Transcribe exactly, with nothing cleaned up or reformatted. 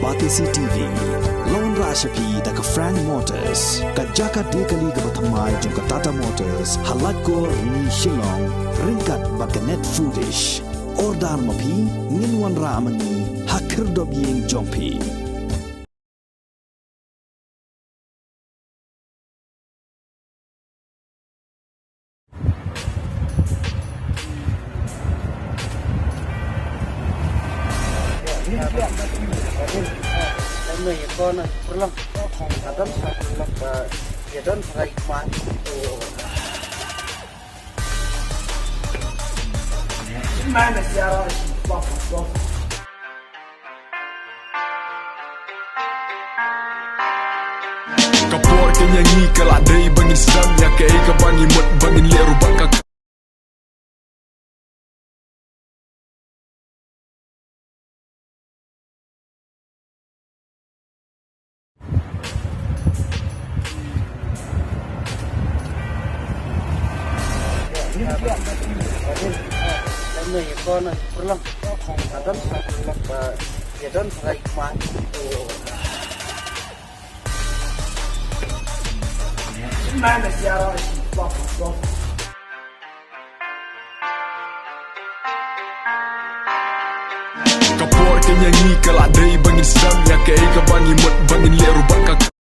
Batesi T V la wanrah sha phi da ka Frank Motors, ka jaka die kali kaba thymmai jong ka Tata Motors, ha Laitkor, Rni, Shillong, ryngkat bad ka Net Foodish. Order ma phi, ngin wanrah ma ngi ha khyrdop ïing jong phi. Ka por ka ïa ngi ka la dei ba ngin sdang ïa kaei kaba ngi mut ba ngin leh ruh bad ka. Ka por ka ïa ngi ka la dei ba ngin sdang ïa kaei kaba ngi mut ba ngin leh ruh bad ka.